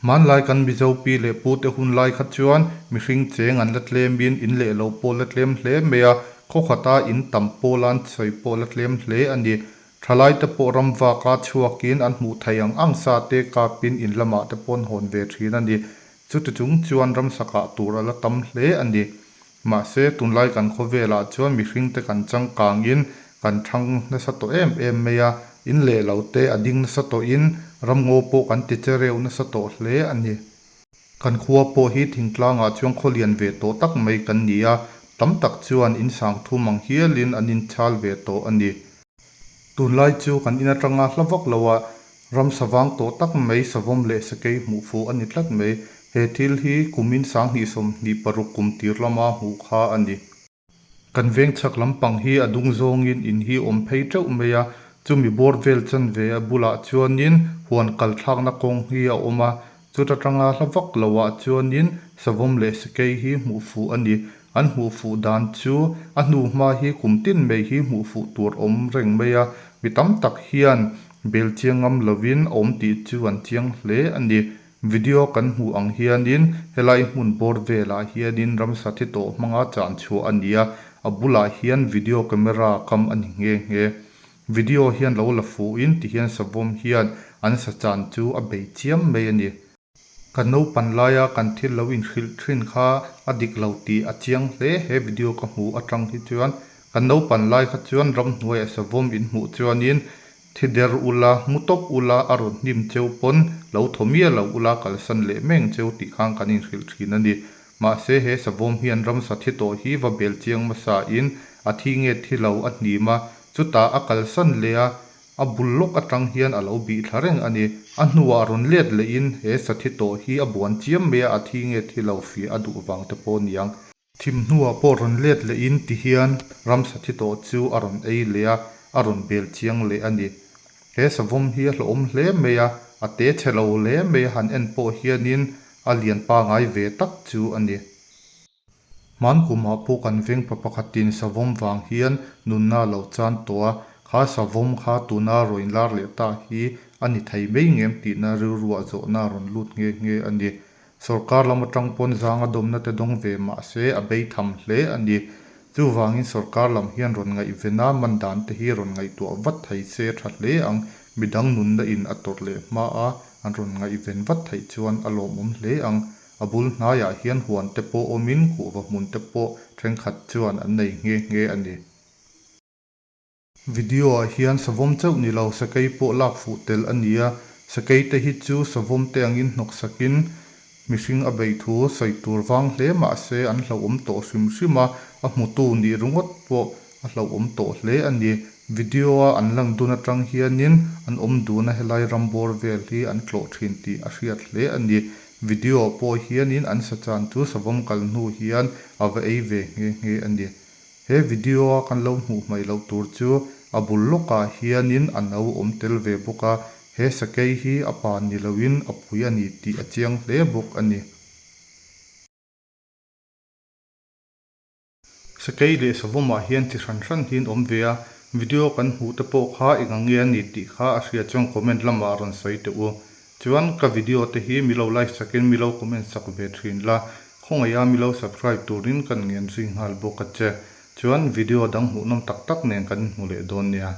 Hmanlai kan Mizo pi leh pute hun lai kha chuan mihring cheng an la tlemin in leh lo pawh la tlem hle mai a, khaw khata in tam pawla an sawi pawh la tlem hle a ni. Thalaite pawh ram vaka chhuakin an hmuh theih ang ang sa te kapin in lamah te pawh an hawn ve thin a ni. Chuti chung chuan ramsa kah tur a la tam hle a ni. Mahse, tunlai kan khawvelah chuan mihringte kan changkangin kan thang nasa tawh em em mai a, in leh lo te a ding nasa tawhin ramngaw pawh kan ti che reuh nasa tawh hle a ni. Kan khua pawh hi thingtlangah chuan khaw lian ve tawh tak mai kan ni a, tam tak chuan in sang thum ang hialin an inchhal ve tawh a ni. Tunlai chu kan in atanga hla vak loah Ramsa vang tawh tak mai savawm leh sakei hmuh fuh a ni tlat mai. He thil hi kumin 2026 kum tir lama hmuh kha a ni. Kan veng chhak lampang hi a dung zawngin in hi awm phei teuh mai a, chumi bawr vel chanve a bulah chuanin huan kal thlakna kawng hi a awm a, chuta tanga hla vak loah chuanin savawm leh sakei hi hmuh fuh a ni. An hmuh fuh dan chu a hnu hma hi kum tin mai hi hmuh fuh tur awm reng mai a, mi tam tak hian bel chiang ngam lovin a awm tih chu an chiang hle a ni. Video kan hmuh ang hianin helai hmun bawr velah hianin ramsa thi tawh hmanga chan chhuah a ni a, a bulah hian video camera kam a ni nghe nghe. Video hian lo la fuhin tihian savawm hian an sa chan chu a bei chiam mai a ni. Kan naupan laia kan thil lo inhrilh thin kha a dik lo tih a chiang hle he video ka hmuh atang hi chuan kan naupan lai kha chuan ramhnuaiah savawm in hmuh chuanin thi der ula mu tawp ula a rawn hnim cheu pawn lo thaw miah lo ula kalsan leh meng cheu tih khan kan inhrilh thin a ni. Mahse he savawm hian ramsa thi tawh hi va bel chiang hmasa in a thi nge thi lo a hnim a chutah a kalsan leh a A bul lawk atang hian a lo bih thla reng a ni. A hnuah rawn let lehin he sathi tawh hi a buan chiam mai a, a thi nge thi lo fiah a duh vang te pawh a niang. Thim hnuah pawh rawn let lehin ti hian ram sathi tawh chu a rawn ei leh a, a rawn bel chiang leh a ni. He savawm hi a hlawhawm hle mai a, a te chhe lo hle mai a han en pawh hianin a lian pangai ve tak chu a ni. Hman kumah pawh kan veng pa pakhatin savawm vang hian nunna a lo chan tawh a, kha savawm kha tuna rawn lar leh ta hi a ni thei mai ngem tihna rilruah zawhna a rawn lut nghe nghe a ni. Sorkar lam atang pawn zanga dawmna te dawng ve mah se a bei tham hle a ni. Chuvangin sorkar lam hian rawn ngaihven a, man dan te hi rawn ngaihtuah vat thei se tha hle ang. Midang nunna in a tawrh leh hma a, an rawn ngaihven vat theih chuan a lawmawm hle ang. A bul hnaiah hian huan te pawh awmin kuhva hmun te pawh thenkhat chuan an nei nghe nghe a ni. Video ah hian savawm chauh ni lo sakei pawh lak fuh tel a ni a, sakei te hi chu savawm te angin hnawk sakin mihring a beih thu sawi tur vang hle mah se an hlauhawm tawh hrim hrim a, a hmutu nih ringawt pawh a hlauhawm tawh hle a ni. Video a an lang dun atang hianin an awm dun a helai ram bawr vel hi an tlawh thin tih a hriat hle a ni. Video ah pawh hianin an sa chan chu savawm kal hnu hian a va ei ve nghe nghe a ni. He video a kan lo hmuh hmaih loh tur chu a bul lawkah hianin a no awm tel ve bawk a, he sakei hi a pa ni loin a pui a ni tih a chiang hle bawk a ni. Sakei leh savawmah hian chi hran hran hi an awm ve a, video kan hmuh te pawh kha eng ang nge a ni tih kha a hria chuan comment lamah a rawn sawi teh u. Chuan ka video te hi mi lo like sakin mi lo comment sak ve thin la, khawngaih a mi lo subscribe turin kan ngen zui nghal bawk a che. Chuan video dang hmuhnawm tak tak nen kan inhmu leh dawn nia.